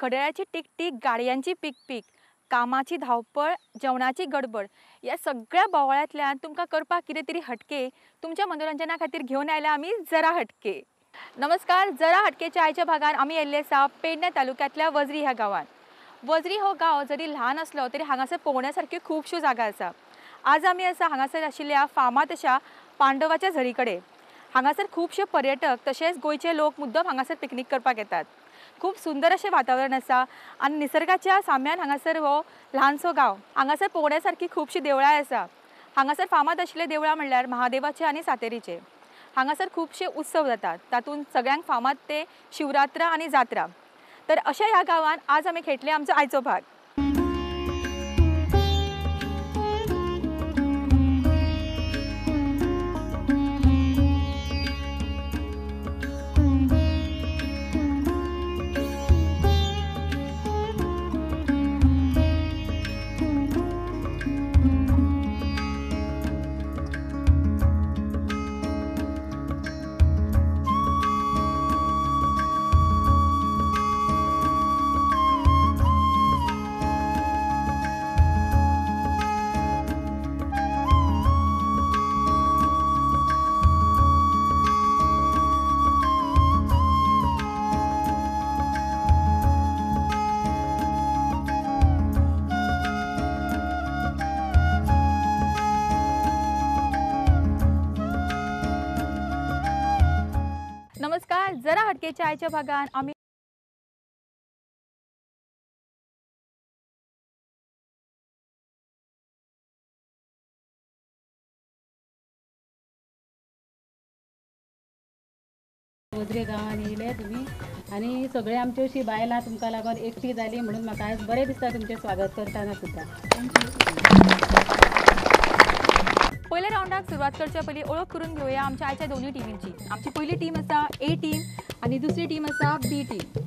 घड्याळाची टिकटीक, गाडयांची पिकपीक, कामाची धांवपळ, जेवणाची गडबड, ह्या सगळ्या बोवाळांतल्यान तुमकां करपाक कितें तरी हटके तुमच्या मनोरंजना खातीर घेवन आयल्या आमी जरा हटके। नमस्कार, जरा हटकेच्या आयच्या भागान आमी येयल्ले आसा पेडणे तालुक्यांतल्या वजरी ह्या गांवांत। वजरी हो गांव जरी ल्हान आसलो तरी हांगासर पळोवण्या सारक्यो खुबश्यो जागा आसा। आज आमी आसा हांगासर आशिल्ल्या फामाद अशा पांडवाच्या झरी कडेन। हांगासर खुबशे पर्यटक तशेंच गोंयचे लोक मुद्दम हांगासर पिकनीक करपाक येतात। खूब सुंदर अशें वातावरण आसा आनी निसर्गाच्या साम्यान हांगासर हो ल्हानसो गांव। हांगासर पळोवण्या सारकी खुबशीं देवळां आसा। हांगासर फामाद आशिल्ले देवळां म्हणल्यार महादेवाचे आनी सातेरीचे। हांगासर खुबशे उत्सव जातात, तातूंत सगळ्यांक फामाद ते शिवरात्र आनी जात्रा। तर अशा ह्या गांवांत आज आमी खेळटले आमचो आयचो भाग। नमस्कार, जरा हटकेच्या आयच्या भागान आमी वजरे गांवांत येयले तुमी आनी सगळे आमच्यो अशी बायलां तुमकां लागून एकटी जाली म्हणून म्हाका आयज बरें दिसता तुमचें स्वागत करतना सुद्दां। पयल्या रावंडाक सुरवात करच्या पयलीं ओळख करून घेवया आमच्या आयच्या दोनूय टिमींची। आमची पयली टीम आसा ए टीम आनी दुसरी टीम आसा बी टीम।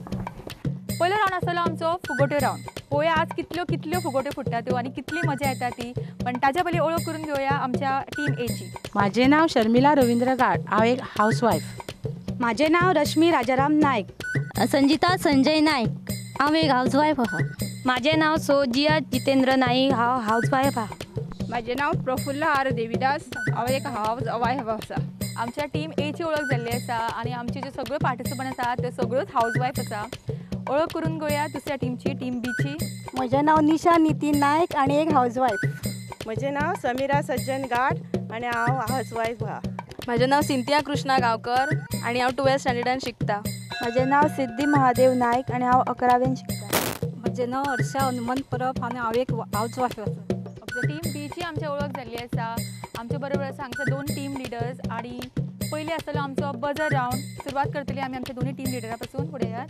पयलो रावंड आसतलो आमचो फुगोट्यो रावंड। पळोवया आज कितल्यो कितल्यो फुगोट्यो फुट्टा त्यो आनी कितली मजा येता ती। पण ताच्या पयलीं ओळख करून घेवया आमच्या टीम एची। म्हाजें नांव शर्मिला रविंद्र गाड, हांव एक हावसवायफ। म्हाजें नांव रश्मी राजाराम नायक। संजिता संजय नायक, हांव एक हावसवायफ आसा। म्हाजें नांव सोजिया जितेंद्र नाईक, हांव हावसवायफ आसा। म्हाजें नांव प्रफुल्ल आर देवीदास, हांव एक हावस वायफ आसा। आमच्या टीम एची ओळख जाल्ली आसा आनी आमचे जे सगळे पार्टिसिपंट आसा ते सगळ्योच हावसवायफ आसा। ओळख करून घेवया दुसऱ्या टीमची, टीम बीची। म्हजें नांव निशा नितीन नायक आनी एक हावसवायफ। म्हजें नांव समीरा सज्जन गाड आनी हांव हावसवायफ आसा। म्हजें नांव सिंतिया कृष्णा गांवकर आनी हांव 12th स्टँडर्डान शिकता। म्हजें नांव सिद्धी महादेव नायक आनी हांव 11वेन शिकता। म्हजें नांव हर्षा हनुमंत परब आनी हांव एक हावसवायफ आसा। टीम बीची आमची ओळख जाल्ली आसा। आमचे बरोबर आसा हांगसर दोन टीम लिडर्स आनी पयलीं आसतलो आमचो बजर रावंड। सुरवात करतली आमी आमच्या दोनूय टीम लिडरा पासून। फुडें यार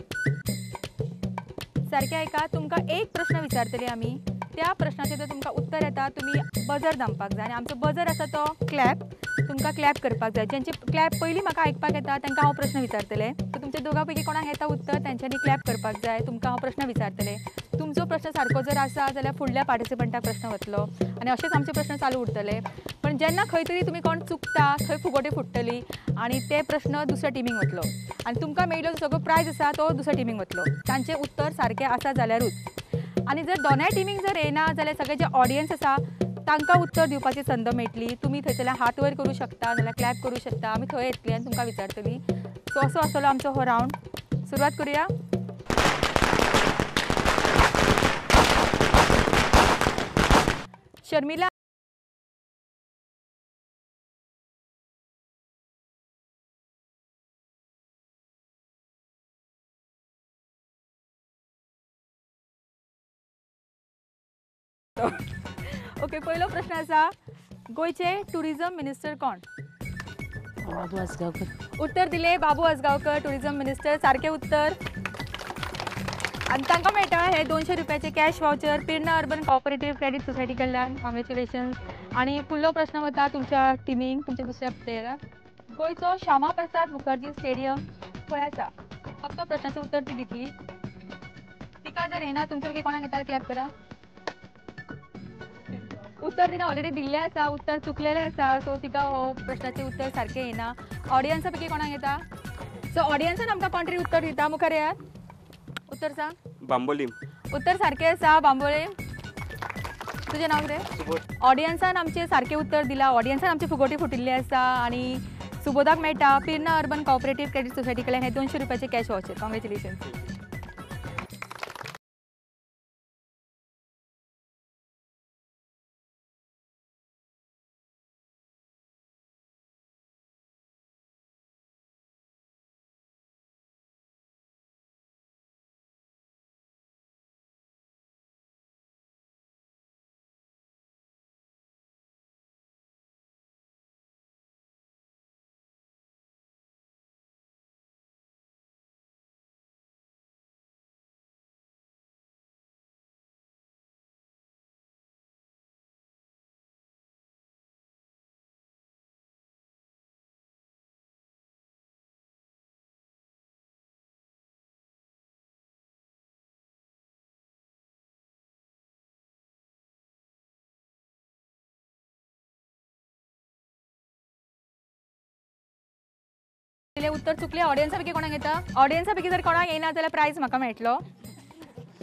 सारकें आयका, तुमकां एक प्रश्न विचारतली आमी, त्या प्रश्नाचें जर तुमकां उत्तर येता तुमी बजर दामपाक जाय आनी आमचो बजर आसा तो क्लॅप। तुमकां क्लॅप करपाक जाय। जेंचे क्लॅप पयलीं म्हाका आयकपाक येता तांकां हांव प्रश्न विचारतलें। सो तुमच्या दोगां पैकी कोणाक येता उत्तर तेंच्यांनी क्लॅप करपाक जाय। तुमकां हांव प्रश्न विचारतलें, तुमचो प्रश्न सारको जर आसा जाल्यार फुडल्या पार्टिसिपंटाक प्रश्न वतलो आनी अशेंच आमचे प्रश्न चालू उरतले। पण जेन्ना खंय तरी तुमी कोण चुकता थंय फुगोटे फुट्टली आनी ते प्रश्न दुसऱ्या टिमीक वतलो आनी तुमकां मेळिल्लो सगळो प्रायज आसा तो दुसऱ्या टिमीक वतलो, तांचें उत्तर सारकें आसा जाल्यारूच। आनी जर दोनाय टिमीक जर येना जाल्यार सगळे जे ऑडियन्स आसा तांकां उत्तर दिवपाची संद मेळटली। तुमी थंयसरल्यान हात वयर करूं शकता नाल्यार क्लॅप करूं शकता। आमी थंय येतली आनी तुमकां विचारतली। सो असो आसतलो आमचो हो रावंड। सुरवात करुया। शर्मिला ओके, पयलो प्रश्न आसा, गोंयचे टुरिझम मिनिस्टर कोण? बाबू आजगांवकर। उत्तर दिले बाबू आजगांवकर टुरिझम मिनिस्टर, सारकें उत्तर। आनी तांकां मेळटा हे 200 रुपयाचे cash voucher Pedne urban cooperative credit society कडल्यान। कॉंग्रेच्युलेशन्स। आनी फुडलो प्रश्न वता तुमच्या टिमीक, तुमच्या दुसऱ्या प्लेयराक। गोंयचो श्यामा प्रसाद मुखर्जी स्टेडियम खंय आसा? फक्त प्रश्नाचें उत्तर ती दितली। तिका जर येना तुमचे पैकी कोणाक येता क्लॅप करा। उत्तर तिने ऑलरेडी दिल्लें आसा, उत्तर चुकलेलें आसा, सो तिका हो प्रश्नाचें उत्तर सारकें येना। ऑडियन्सा पैकी कोणाक येता? सो ऑडियन्सान आमकां कोण तरी उत्तर दिता, मुखार येयात, उत्तर सांग। बांबोलीम. उत्तर सारकें आसा, बांबोळीम. तुजें नांव कितें? ऑडियन्सान आमचें सारकें उत्तर दिलां, ऑडियन्सान आमचे फुगोटी फुटिल्ली आसा आनी सुबोधाक मेळटा Pirna urban cooperative credit society कडल्यान हे 200 रुपयाचे कॅश वाउचर. कॉंग्रेच्युलेशन. उत्तर चुकले. ऑडियन्सा पैकी कोणाक येता? ऑडियन्सा पैकी जर कोणाक येना जाल्यार प्रायज म्हाका मेळटलो.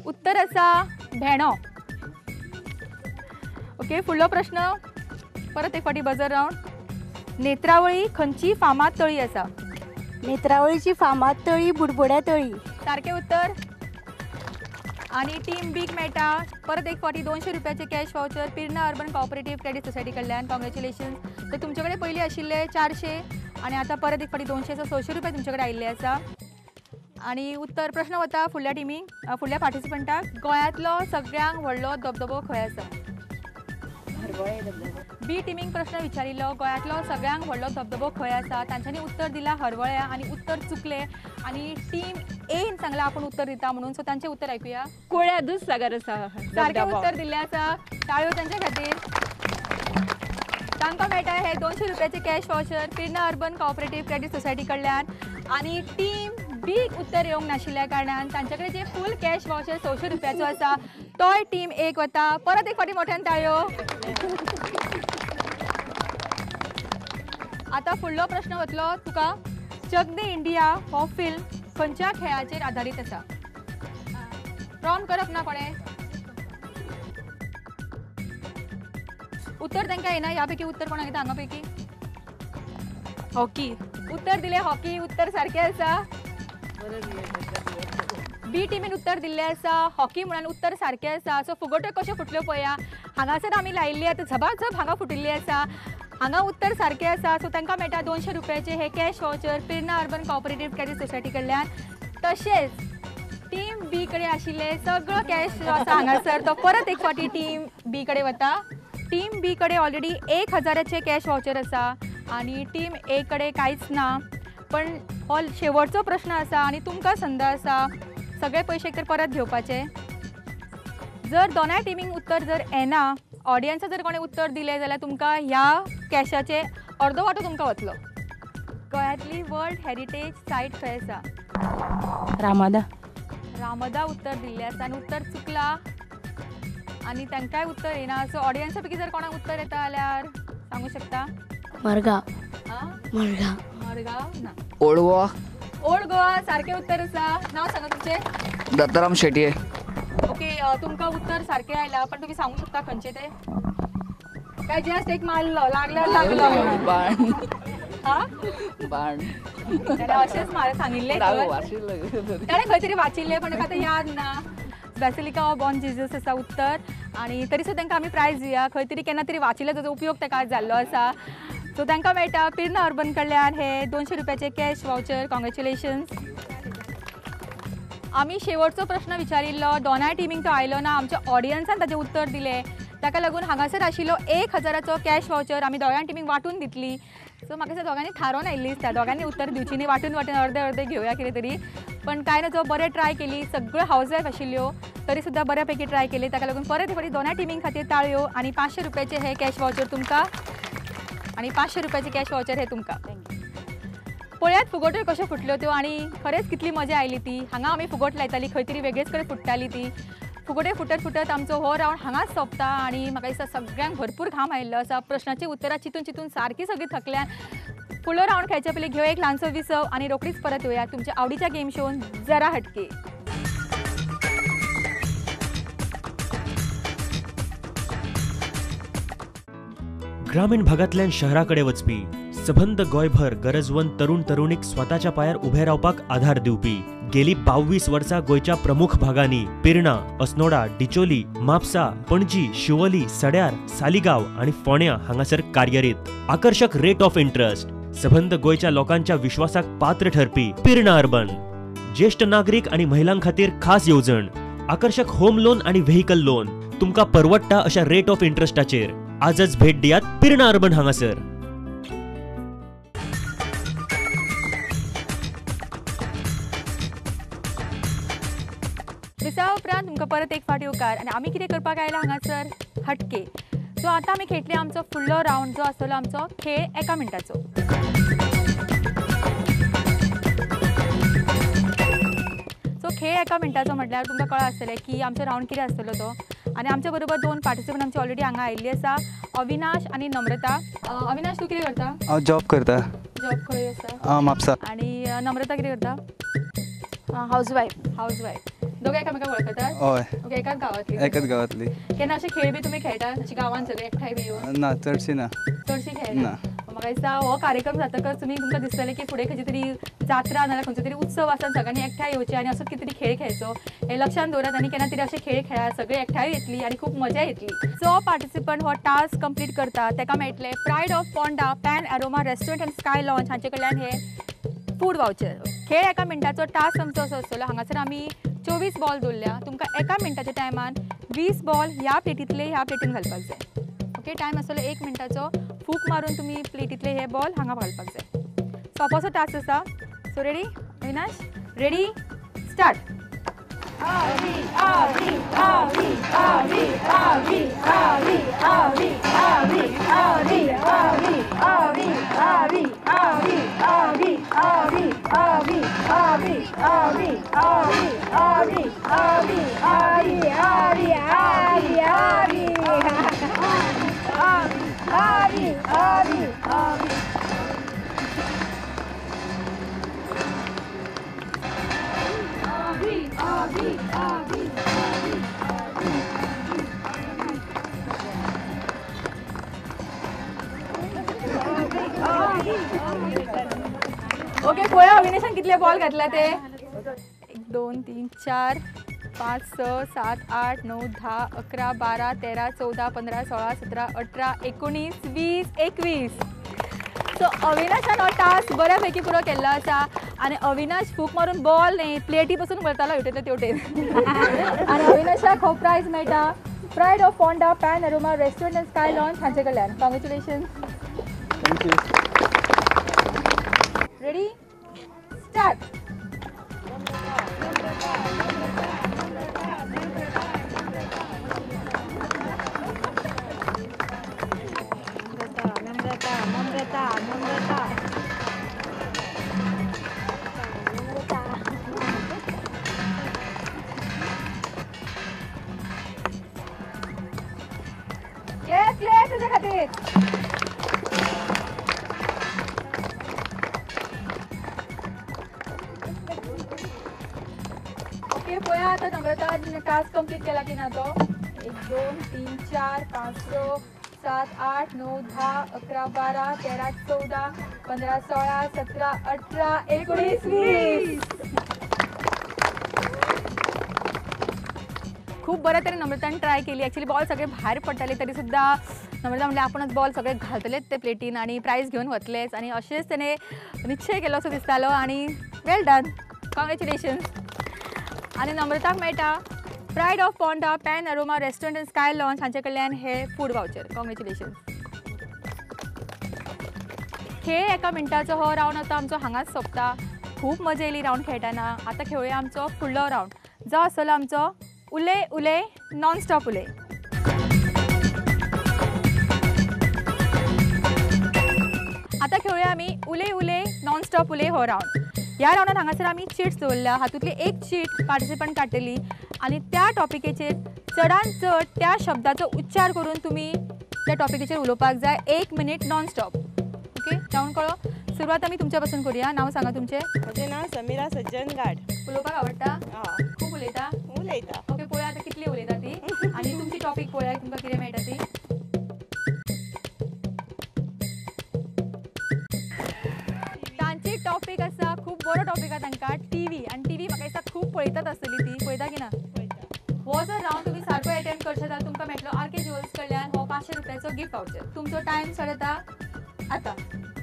उत्तर आसा भेणो. ओके, फुडलो प्रश्न परत एक फावटी बजर रावंड. नेत्रावळी खंयची फामाद तळी आसा? नेत्रावळीची फामाद तळी बुडबुड्या तळी. सारकें उत्तर. आनी टीम बीक मेळटा परत एक फावटी 200 रुपयाचे cash voucher Pirna urban cooperative credit society कडल्यान. कॉंग्रेच्युलेशन्स. तर तुमचे कडेन पयलीं आशिल्ले 400 आनी आतां परत एक फावटी 200, सो 600 रुपया तुमचे कडेन आयिल्ले आसा. आनी उत्तर प्रश्न वता फुडल्या टिमीक, फुडल्या पार्टिसिपंटाक. गोंयांतलो सगळ्यांक व्हडलो धबधबो खंय आसा? बी टिमीक प्रश्न विचारिल्लो गोंयांतलो सगळ्यांक व्हडलो धबधबो खंय आसा? तांच्यांनी उत्तर दिलां हरवळ्या आनी उत्तर चुकलें आनी टीम एन सांगलां आपूण उत्तर दिता म्हणून, सो तांचें उत्तर आयकुया. कुळ्या दुधसागर आसा. सारकें उत्तर दिल्लें आसा, टाळयो तांचे खातीर. तांकां मेळटा हे 200 रुपयाचे cash voucher Pirna urban cooperative credit society कडल्यान. आनी टीम बीक उत्तर येवंक नाशिल्ल्या कारणान तांचे कडेन जे फूल कॅश वाउचर 600 रुपयाचो आसा तोय टीम एक वता. परत एक फावटी मोठ्यान टाळयो. आतां फुडलो प्रश्न वतलो तुका. चक दे इंडिया हो फिल्म खंयच्या खेळाचेर आदारीत आसा? प्रॉम्प्ट करप ना कोणें. उत्तर तांकां येना. ह्या पैकी उत्तर कोणाक येता हांगा पैकी? हॉकी. उत्तर दिलें हॉकी, उत्तर सारकें आसा. बी टिमीन उत्तर दिल्लें आसा हॉकी म्हणून, उत्तर सारकें आसा. सो फुगोट्यो कश्यो फुटल्यो पळया. हांगासर आमी लायिल्ली आतां झबाझब हांगा फुटिल्ली आसा. हांगा उत्तर सारकें आसा, सो तांकां मेळटा 200 रुपयाचे हे cash voucher Pirna urban cooperative credit society कडल्यान. तशेंच टीम बी कडेन आशिल्लें सगळो कॅश जो आसा हांगासर तो परत एक फावटी टीम बी कडेन वता. टीम बी कडेन ऑलरेडी 1000 कॅश वाउचर आसा आनी टीम ए कडेन कांयच ना. पण हो शेवटचो प्रश्न आसा आनी तुमकां संद आसा सगळे पयशे एक तर परत घेवपाचे. जर दोनाय टिमींक उत्तर जर येना, ऑडियन्सा जर कोणें उत्तर दिलें जाल्यार तुमकां ह्या कॅशाचे अर्दो वांटो तुमकां वतलो. गोंयांतली वर्ल्ड हेरिटेज सायट खंय आसा? रामादा. रामदा उत्तर दिल्लें आसा आनी उत्तर चुकलां आनी तांकांय उत्तर येना. सो ऑडियन्सा पैकी जर कोणाक उत्तर येता जाल्यार सांगू शकता? मडगांव. मडगांव. मडगांव ना. ओल्ड गोवा. ओल्ड गोवा सारकें उत्तर आसा. नांव सांगा तुमचें? दत्ताराम शेटये. ओके, तुमकां उत्तर सारकें आयलां पण तुमी सांगू शकता खंयचें तें? काय जस्ट एक मारलो लागल्यार लागलो बाण. हा बाण अशेंच मार सांगिल्लें ताणें खंय तरी वाचिल्लें पण ताका आतां याद ना. बेसिलिका ऑफ बॉर्न जिजस आसा उत्तर. आनी तरी सुद्दां तांकां आमी प्रायज दिवया. खंय तरी केन्ना तरी वाचिल्लें ताचो उपयोग ताका आज जाल्लो आसा. सो तांकां मेळटा पिर्ना अर्बन कडल्यान हे 200 रुपयाचे कॅश वाउचर. कॉंग्रेच्युलेशन्स. आमी शेवटचो प्रश्न विचारिल्लो, दोनाय टिमींक तो आयलो ना, आमच्या ऑडियन्सान ताचें उत्तर दिलें. ताका लागून हांगासर आशिल्लो 1000 कॅश वाउचर आमी दोगां टिमींक वांटून दितली. सो म्हाका दिसता दोगांनी थारोवन आयिल्ली दिसता, दोगांनी उत्तर दिवची न्ही, वांटून वांटून अर्दे अर्दे घेवया कितें तरी. पण कांय ना, जो बरें ट्राय केली, सगळ्यो हावज वायफ आशिल्ल्यो तरी सुद्दां बऱ्या पैकी ट्राय केली. ताका लागून परत एक फावटी दोनाय टिमीं खातीर ताळयो आनी 500 रुपयाचे हे कॅश वाउचर तुमकां आनी 500 रुपयाचे कॅश वाउचर हे तुमकां. पळयात फुगोट्यो कश्यो फुटल्यो त्यो आनी खरेंच कितली मजा आयली ती. हांगा आमी फुगोट लायताली, खंय तरी वेगळेच कडेन फुट्टाली ती. फुगोटे फुटत फुटत आमचो हो रावंड हांगाच सोंपता आनी म्हाका दिसता सगळ्यांक भरपूर घाम आयिल्लो आसा. प्रश्नाची उत्तरां चिंतून चिंतून सारकी सगळीं थकल्यान. फुडलो रावंड खेळच्या पयलीं घेवया एक ल्हानसो विसव आनी रोखडीच परत येवया तुमच्या आवडीच्या गेम शोन जरा हटके. ग्रामीण भागांतल्यान शहरा कडेन वचपी, सबंद गोंयभर गरजवंत तरुण तरुणीक स्वताच्या पांयार उबे रावपाक आधार दिवपी, गेली 22 वर्सां गोंयच्या प्रमुख भागांनी पिर्णा, अस्नोडा, डिचोली, म्हापसा, पणजी, शिवोली, सड्यार, सालिगांव आनी फोंड्या हांगासर कार्यरत. आकर्शक रेट ऑफ इंट्रस्ट, सबंद गोंयच्या लोकांच्या विश्वासाक पात्र ठरपी पिर्णा अर्बन. ज्येष्ठ नागरीक आणि महिलां खातीर खास येवजण, आकर्शक होम लोन आणि व्हेकल लोन तुमकां परवडटा अशा रेट ऑफ इंट्रस्टाचेर. आजच भेट दियात पिर्णा अर्बन हांगासर. दिसा उपरांत तुमकां परत एक फावट येवकार आनी आमी कितें करपाक आयला हांगासर हटके. सो आतां आमी खेळटले आमचो फुडलो रावंड जो आसतलो आमचो खेळ एका मिनटाचो. सो खेळ एका मिनटाचो म्हटल्यार तुमकां कळ्ळां आसतलें की आमचो रावंड कितें आसतलो तो. आनी आमच्या बरोबर दोन पार्टिसिपंट आमचे ऑलरेडी हांगा आयिल्ली आसा, अविनाश आनी नम्रता. अविनाश, तूं कितें करता? हांव जॉब करता. जॉब खंय आसा? म्हापसा. आनी नम्रता कितें करता? हावजवायफ. हावजवायफ. दोघे एकामेकांक वळखतात? हय. ओके, एकाच गांवांतली? एकाच गांवांतली. केन्ना अशे खेळ बी तुमी खेळटात अशे गांवांत सगळे एकठांय बी येवन? ना, चडशी ना. चडशी खेळना. म्हाका दिसता हो कार्यक्रम जातकच तुमी तुमकां दिसतलें की फुडें खंयची तरी जात्रा नाजाल्यार खंयचो तरी उत्सव आसा, सगळ्यांनी एकठांय येवचें आनी असो कितें तरी खेळ खेळचो हें लक्षांत दवरात आनी केन्ना तरी अशे खेळ खेळात, सगळे एकठांय येतली आनी खूब मजा येतली. जो पार्टिसिपंट हो टास्क कंप्लीट करता ताका मेळटलें pride of Ponda pan aroma restaurant and sky lounge हांचे कडल्यान हे फूड वावचर. खेळ एका मिनटाचो टास्क आमचो असो आसतलो, हांगासर आमी 24 बॉल दवरल्या, तुमकां एका मिनटाच्या टायमान 20 बॉल ह्या प्लेटींतले ह्या प्लेटीन घालपाक जाय. ओके, टायम आसतलो 1 मिनटाचो. फूक मारून तुमी प्लेटींतले हे बॉल हांगा घालपाक जाय. सोंपोसो टास्क आसा. So ready Avinash? Ready, start. Okay, पळया अविनाशान कितले बॉल घातले ते. 1 2 3 4 5 6 7 8 9 10 11 12 13 14 15 16 17 18 19 20 21. सो अविनाशान हो टास्क बऱ्या पैकी पुरो केल्लो आसा आनी अविनाश फूक मारून बॉल न्ही प्लेटी पसून व्हरतालो हेवटेन तेवटेन. आनी अविनाशाक हो प्रायज मेळटा pride of Ponda pan aroma restaurant and sky lounge हांचे कडल्यान. Congratulations. Thank you. Ready, start. Namrata, Namrata, Namrata. Yes, yes, तुझ्या खातीर. ओके, पळया आतां नम्रता टास्क कंप्लीट केला की ना तो. 1 2 3 4 5 6 7 8 9 10 11 12 13 14 15 16 17 18 19 20. खूप बऱ्या तरेन नम्रतान ट्राय केली. एक्चुअली बॉल सगळे भायर पडटाले तरी सुद्दां नम्रता म्हणलें आपणच बॉल सगळे घालतलेच ते प्लेटीन आनी प्रायज घेवन वतलेच आनी अशेंच तेणें निश्चय केलो असो दिसतालो आनी वेल डन, कॉंग्रेच्युलेशन्स. आनी नम्रताक मेळटा pride of Ponda pan aroma restaurant and sky lounge हांचे कडल्यान हे फूड वावचर. कॉंग्रेच्युलेशन्स. खेळ एका मिनटाचो हो रावंड आतां आमचो हांगाच सोंपता. खूब मजा येयली रावंड खेळटना. आतां खेळुया आमचो फुडलो रावंड जो आसतलो आमचो उलय उलय नॉन स्टॉप उलय. आतां खेळुया आमी उलय उलय नॉन स्टॉप उलय हो रावंड. ह्या रावंडान हांगासर आमी चिट्स दवरल्या, हातूंतली एक चीट पार्टिसिपंट काडटली आनी त्या टॉपिकेचेर चडान चड त्या शब्दाचो उच्चार करून तुमी त्या टॉपिकेचेर उलोवपाक जाय 1 minute non stop. Okay, round कळ्ळो? सुरवात आमी तुमच्या पासून करूया. नांव सांगा तुमचें. म्हजें नांव समीरा सज्जन गाड. उलोवपाक आवडटा? खूब उलयता? उलयता. ओके, पळोवया आतां कितली उलयता ती आनी तुमची टॉपीक पळोवया तुमकां कितें मेळटा ती. रुपयाचो गिफ्ट वावचर. तुमचो टायम स्टार्ट जाता आतां.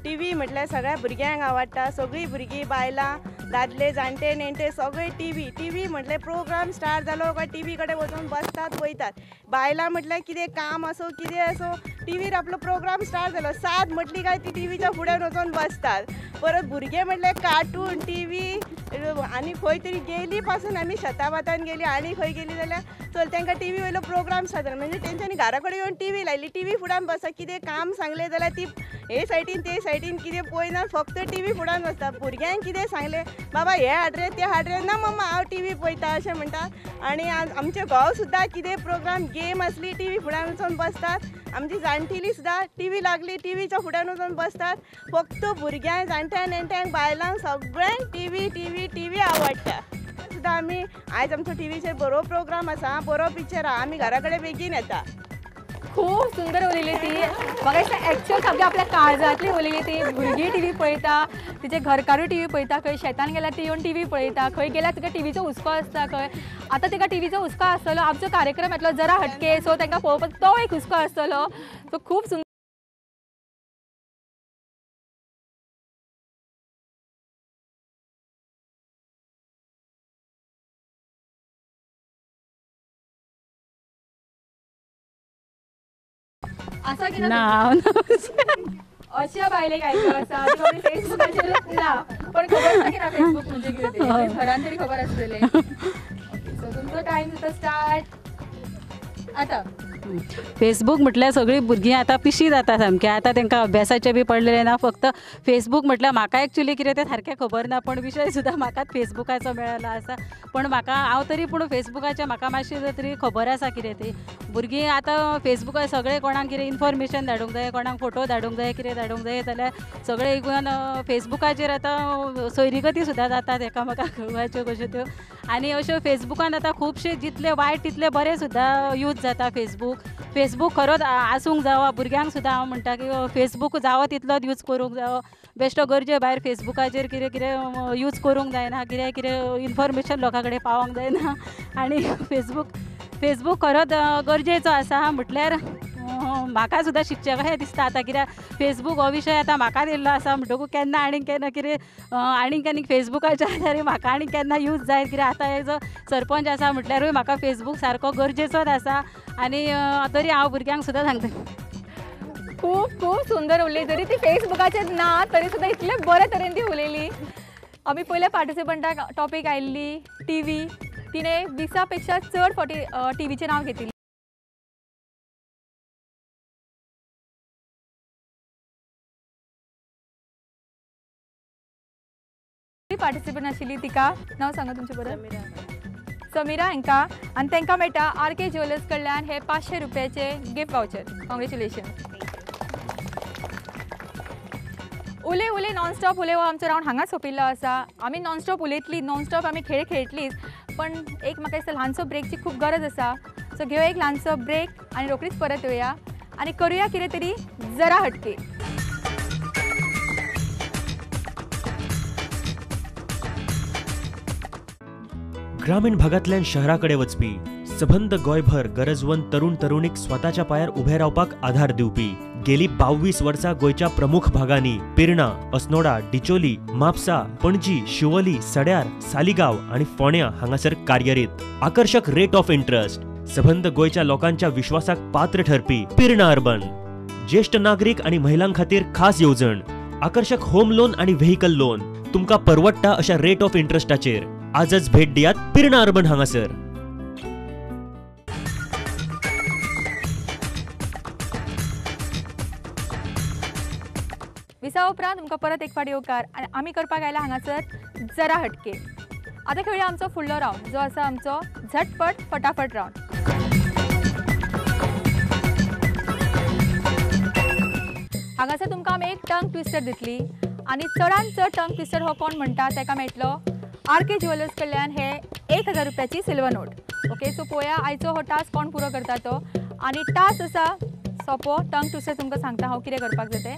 टीव्ही म्हटल्यार सगळ्या भुरग्यांक आवडटा. सगळीं भुरगीं, बायलां, दादले, जाणटे नेणटे सगळे टीव्ही. टीव्ही म्हटल्यार प्रोग्राम स्टार्ट जालो काय टीव्ही कडेन वचून बसतात पळयतात. बायलां म्हटल्यार कितें काम आसूं कितें आसूं टीव्हीर आपलो प्रोग्राम स्टार्ट जालो 7 म्हटली काय ती टीव्हीच्या फुड्यान वचून बसतात. परत भुरगे म्हटल्यार कार्टून टीव्ही आनी खंय तरी गेली पासून आमी शेता भातान गेली आनी खंय गेली जाल्यार चल तांकां टीव्ही वयलो प्रोग्राम स्टार्ट जालो म्हणजे तेंच्यांनी घरा कडेन येवन टीव्ही लायली, टीव्ही फुड्यान बसता. कितें काम सांगलें जाल्यार ती हे सायडीन ते सायडीन कितें पळयना, फक्त टीव्ही फुड्यान बसता. भुरग्यांक कितें सांगलें बाबा हे हाड रे ते हाड रे, ना मम्मा हांव टीव्ही पळयता अशें म्हणटा. आनी आमचे घोव सुद्दां कितें प्रोग्राम गेम आसली टीव्ही फुड्यान वचून बसतात. आमची जाणटेली सुद्दां टीव्ही लागली टीव्हीच्या फुड्यान वचून बसतात. फक्त भुरग्यांक, जाणट्या नेणट्यांक, बायलांक सगळ्यांक टीव्ही टीव्ही टीव्ही आवडटा. सुद्दां आमी आयज आमचो टीव्हीचेर बरो प्रोग्राम आसा, बरो पिक्चर आसा, आमी घरा कडेन बेगीन येता. खूब सुंदर उलयली ती. म्हाका दिसता एक्चुअल सामकी आपल्या काळजांतली उलयली ती. भुरगीं टीव्ही पळयता, तिचे घरकारूय टीव्ही पळयता, खंय शेतान गेल्यार ती येवन टीव्ही पळयता, खंय गेल्यार तिका टीव्हीचो हुस्को आसता. खंय आतां तिका टीव्हीचो हुस्को आसतलो. आमचो कार्यक्रम येतलो जरा हटके, सो तांकां पळोवपाक तो एक हुस्को आसतलो. सो खूब सुंदर. ना अशा बायलेक आयकलो आसा फेसबुकाचेरूच ना, पण खबर आसा की ना फेसबुक म्हणजे कितें तें घरान तरी खबर आसतलें. सो तुमचो टायम जाता स्टार्ट आतां. फेसबूक म्हटल्यार सगळीं भुरगीं आतां पिशी जाता सामकी. आतां तांकां अभ्यासाचें बी पडलेलें ना, फक्त फेसबूक म्हटल्यार म्हाका एक्चुली कितें तें सारकें खबर ना, पण विशय सुद्दां म्हाकाच फेसबुकाचो मेळ्ळो आसा. पण म्हाका हांव तरी पूण फेसबुकाचें म्हाका मातशें तरी खबर आसा कितें ती. भुरगीं आतां फेसबुकार सगळें कोणाक कितें इन्फॉर्मेशन धाडूंक जाय, कोणाक फोटो धाडूंक जाय, कितें धाडूंक जाय जाल्यार सगळें इवन फेसबुकाचेर आतां सोयरीगती सुद्दां जातात एकामेकाक कळपाच्यो कश्यो त्यो. आनी अश्यो फेसबुकान आतां खुबशे जितले वायट तितले बरे सुद्दां यूज जाता फेसबूक. फेसबूक खरोच आसूंक जावो, भुरग्यांक सुद्दां हांव म्हणटा की फेसबूक जावो तितलोच यूज करूंक जावो. बेश्टो गरजे भायर फेसबुकाचेर कितें कितें यूज करूंक जायना, कितें कितें इन्फॉर्मेशन लोकां कडेन पावोंक जायना. आनी फेसबूक खरोच गरजेचो आसा. म्हटल्यार म्हाका सुद्दां शिकचें कशें दिसता आतां, कित्याक फेसबूक हो विशय आतां म्हाका दिल्लो आसा म्हणटकूच केन्ना आनीक केन्ना कितें आनीक आनीक फेसबुकाच्या आदारे म्हाका आनीक केन्ना यूज जायत, कित्याक आतां एज अ सरपंच आसा म्हटल्यारूय म्हाका फेसबूक सारको गरजेचोच आसा. आनी तरी हांव भुरग्यांक सुद्दां सांगता. खूब खूब सुंदर उलयली. जरी ती फेसबुकाचेर ना तरी सुद्दां इतले बरे तरेन ती उलयली. आमी पयल्या पार्टिसिपंटाक टॉपीक आयिल्ली टीव्ही, तिणें 20 पेक्षा चड फावटी टीव्हीचें नांव घेतिल्लें. पार्टिसिपंट आशिल्ली तिका नांव सांगा तुमचें बरें. समीरा हांकां. आनी तांकां मेळटा आर के ज्वेलर्स कडल्यान हे 500 रुपयाचे गिफ्ट वावचर. कॉंग्रेच्युलेशन. उलय उलय नॉनस्टॉप उलय हो आमचो रावंड हांगा सोंपिल्लो आसा. आमी नॉनस्टॉप उलयतली, नॉनस्टॉप आमी खेळ खेळटलीच, पण एक म्हाका दिसता ल्हानसो ब्रेकची खूब गरज आसा. सो घेवया एक ल्हानसो ब्रेक आनी रोखडीच परत येवया आनी करुया कितें तरी जरा हटके. ग्रामीण भागांतल्यान शहराकडे वचपी सबंद गोंयभर गरजवंत तरुण तरुणीक स्वताच्या पायार उभे रावपाक आधार दिवपी गेली 22 वर्सां गोंयच्या प्रमुख भागांनी पिर्णा, अस्नोडा, डिचोली, म्हापसा, पणजी, शिवोली, सड्यार, सालिगांव आनी फोंड्या हांगासर कार्यरत. आकर्शक रेट ऑफ इंटरेस्ट, सबंद गोंयच्या लोकांच्या विश्वासाक पात्र ठरपी पिर्णा अर्बन. ज्येष्ठ नागरीक आनी महिलां खातीर खास येवजण, आकर्शक होम लोन आनी व्हेकल लोन तुमकां परवडटा अशा रेट ऑफ इंटरेस्टाचेर. आजच भेट दियात पिर्णा अर्बन हांगासर. विसा उपरांत तुमकां परत एक फावट येवकार आनी आमी करपाक आयला हांगासर जरा हटके. आतां खेळया आमचो फुडलो रावंड जो आसा आमचो झटपट फटाफट रावंड. हांगासर तुमकां आमी एक टंग ट्विस्टर दितली आनी चडान चड टंग ट्विस्टर हो कोण म्हणटा ताका मेळटलो आर के ज्वेलर्स कडल्यान हे 1000 रुपयाची सिल्वर नोट. ओके, सो पळोवया आयचो हो टास्क कोण पुरो करता तो. आनी टास्क आसा सोंपो, टंग ट्विस्टर तुमकां सांगता हांव कितें करपाक जाय तें.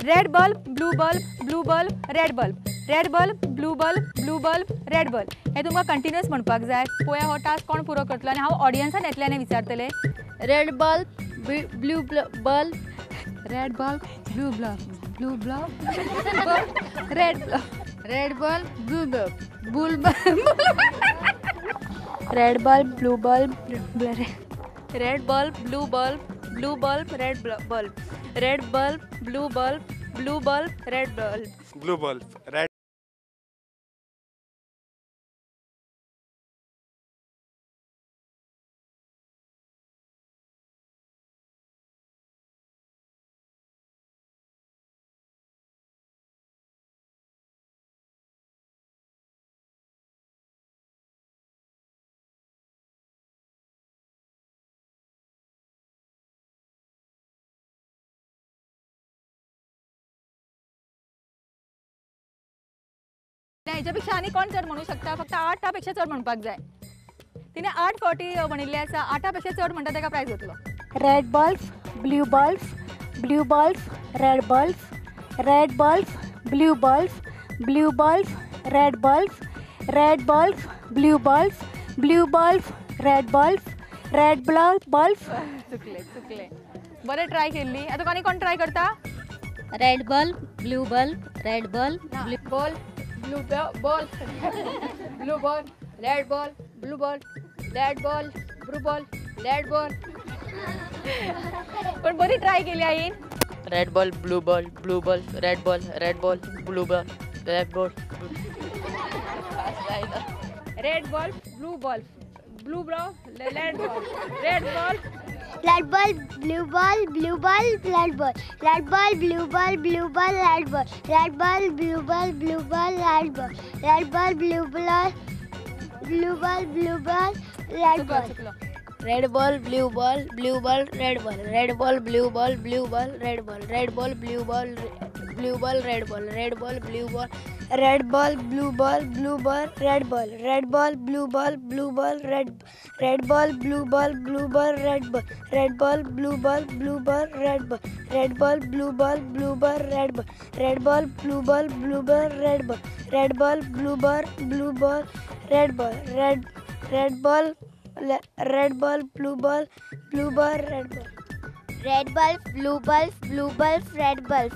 Red bulb, blue bulb, blue bulb, red bulb, red bulb, blue bulb, blue bulb, red bulb. हें तुमकां कंटिन्युअस म्हणपाक जाय. पळोवया हो टास्क कोण पुरो करतलो आनी हांव ऑडियन्सान येतल्यान विचारतलें. Red bulb, blue bulb, red bulb, blue bulb, blue bulb, red bulb, red bulb, blue bulb, blue bulb, red bulb, blue bulb, red bulb, blue bulb, blue bulb, red bulb, red bulb, blue bulb, blue bulb, red bulb, blue bulb, red. हेच्यापेक्षा आनी कोण चड म्हणू शकता? फक्त 8 पेक्षा चड म्हणपाक जाय. तिने 8 फावटी म्हणिल्लें आसा, 8 पेक्षा चड म्हणटा ताका प्रायज वतलो. Red bulb, blue bulb, blue bulb, red bulb, red bulb, blue bulb, blue bulb, red bulb, red bulb, blue bulb, blue bulb, red bulb, red bulb. चुकले चुकले, बरें ट्राय केल्ली. आतां आनी कोण ट्राय करता? Red bulb, blue bulb, red bulb, blue bulb, blue ball, blue ball, red ball, blue ball, red ball, blue ball, red ball. पण बरी ट्राय केली आईन. Red ball, blue ball, blue ball, red ball, red ball, blue ball, red ball. Red ball, blue ball, blue ball, red ball, red ball, red ball, blue ball, blue ball, red ball, red ball, blue ball, blue ball, red ball, red ball, blue ball, blue ball, red ball, red ball, blue ball, blue ball, blue ball, red ball, red ball, blue ball, blue ball, red ball, red ball, blue ball, blue ball, red ball, red ball, blue ball, blue ball, red ball, red ball, blue ball, red ball, blue ball, blue ball, red ball, red ball, blue ball, blue ball, red, red ball, blue ball, blue ball, red ball, red ball, blue ball, blue ball, red ball, red ball, blue ball, blue ball, red ball, red ball, blue ball, blue ball, red ball, red ball, blue ball, blue ball, red ball, red, red ball, red ball, blue ball, blue ball, red ball, red ball, blue ball, blue ball, red ball,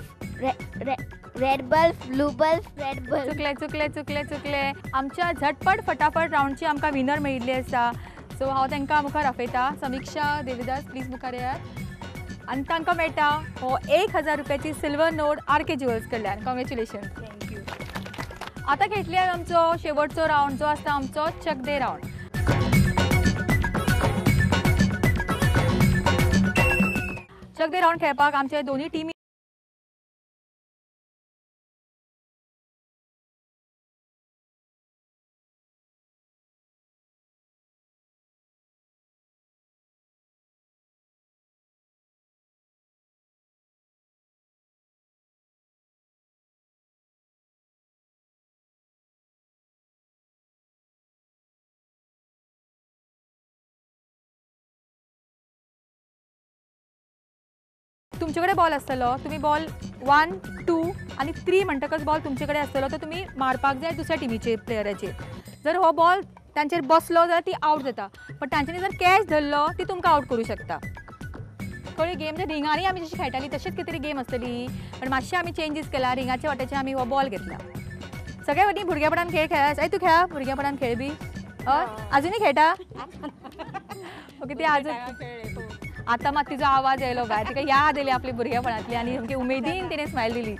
red ball, blue ball, red ball. चुकले चुकले चुकले चुकले. आमच्या झटपट फटाफट रावंडची आमकां winner मेळिल्ली आसा. सो हांव तांकां मुखार आपयता. समिक्षा देविदास प्लीज मुखार येयात आनी तांकां मेळटा हो 1000 रुपयाची सिल्वर नोट RK jewels कडल्यान. कॉंग्रेच्युलेशन. Thank you. आतां खेळटली आमचो शेवटचो रावंड जो आसता आमचो चकदे रावंड. चकदे रावंड खेळपाक आमचे दोन्ही टिमी तुमचे कडेन बॉल आसतलो, तुमी बॉल 1 2 आनी 3 म्हणटकच बॉल तुमचे कडेन आसतलो, तो तुमी मारपाक जाय दुसऱ्या टिमीचेर प्लेयराचेर. जर हो बॉल तांचेर बसलो जाल्यार ती आवट जाता, पण तांच्यांनी जर कॅच धरलो ती तुमकां आवट करूं शकता. कळ्ळी गेम? म्हणजे रिंगांनी आमी जशी खेळटाली तशीच कितें तरी गेम आसतली, पण मातशें आमी चेंजीस केला. रिंगाच्या वाट्याचे आमी हो बॉल घेतला. सगळ्या वतीन भुरगेपणान खेळ खेळा. तूं खेळा भुरगेपणान खेळ बी? हय, आजुनूय खेळटा? ओके, ती आजून आतां मात तिजो आवाज आयलो भायर, तिका याद आयली आपली भुरगेपणांतली आनी सामकी उमेदीन तिणें स्मायल दिली.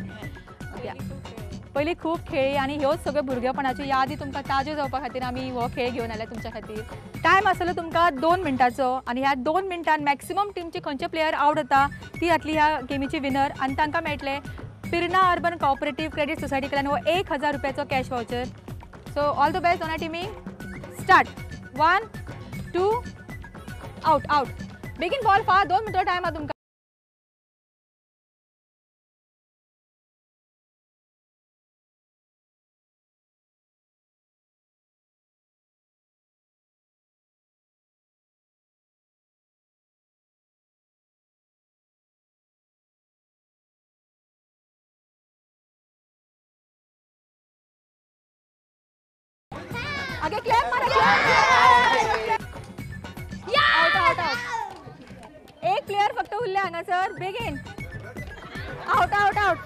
पयलीं खूब खेळी आनी ह्योच सगळ्यो भुरगेपणाच्यो यादी तुमकां ताज्यो जावपा खातीर आमी हो खेळ घेवन आयल्या तुमच्या खातीर. टायम आसलो तुमकां 2 मिनटांचो आनी ह्या 2 मिनटान मॅक्सिमम टिमचे खंयचे प्लेयर आवट जाता ती जातली ह्या गेमीची विनर आनी तांकां मेळटले Pirna urban cooperative credit society कडल्यान हो 1000 रुपयाचो cash voucher. So all the best दोना टिमींक. स्टार्ट. 1 2 out out. बेगीन बॉल फा, 2 मिनटो टायम आहा तुमकां. उरले हांगासर बेगीन. Out out out.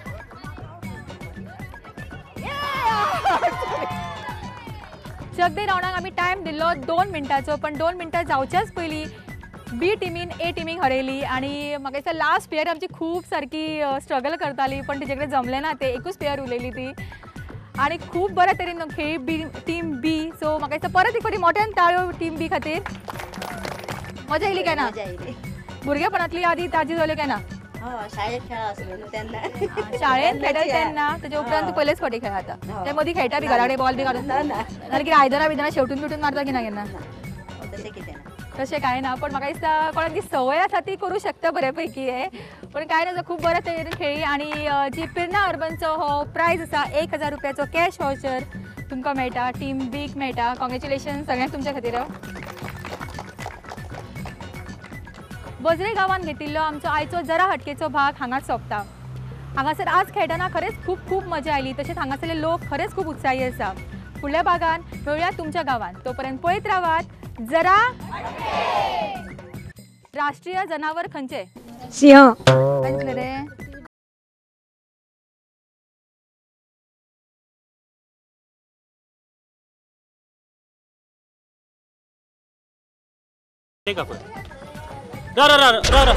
चकदे रावंडाक आमी टायम दिल्लो 2 मिनटाचो, पण 2 मिनटां जावच्याच पयलीं बी टिमीन ए टिमीक हरयली आनी म्हाका दिसता लास्ट प्लेयर आमची खूब सारकी स्ट्रगल करताली, पण तिचे कडेन जमलें ना तें, एकूच प्लेयर उरलेली ती आनी खूब बऱ्या तरेन खेळ्ळी बी टीम बी. सो म्हाका दिसता परत एक फावटी मोठ्यान ताळयो टीम बी खातीर. मजा येयली काय ना? भुरगेपणांतली यादी ताजी जाल्यो काय ना? शाळेत खेळा आसलो न्हू तेन्ना, शाळेंत खेळटाले तेन्ना, तेच्या उपरांत तूं पयलेच फावटी खेळा आतां. ते मदीं खेळटा बी घरा कडेन बॉल बी घालून, नाल्यार कितें आयदनां बिदनां शेवटून बिवटून मारता की ना केन्ना? तशें कितें ना, तशें कांय ना. पण म्हाका दिसता कोणाक ती संवय आसा ती करूं शकता बऱ्या पैकी हें. पण कांय ना, खूब बऱ्या तरेन खेळ्ळी आनी जी पिर्ना अर्बनचो हो प्रायज आसा 1000 रुपयाचो कॅश वावचर तुमकां मेळटा, टीम बीक मेळटा. कॉंग्रेच्युलेशन सगळ्यांक तुमच्या खातीर. वज्रे गांवान घेतिल्लो आमचो आयचो जरा हटकेचो भाग हांगाच सोंपता. हांगासर आज खेळटना खरेंच खूब खूब मजा आयली, तशेंच हांगासरले लोक खरेंच खूब उत्साही आसा. फुडल्या भागान मेळुया तुमच्या गांवान, तोपर्यंत पळयत रावात जरा. राष्ट्रीय जनावर खंयचें? सिंह. रे रा रा रा रा.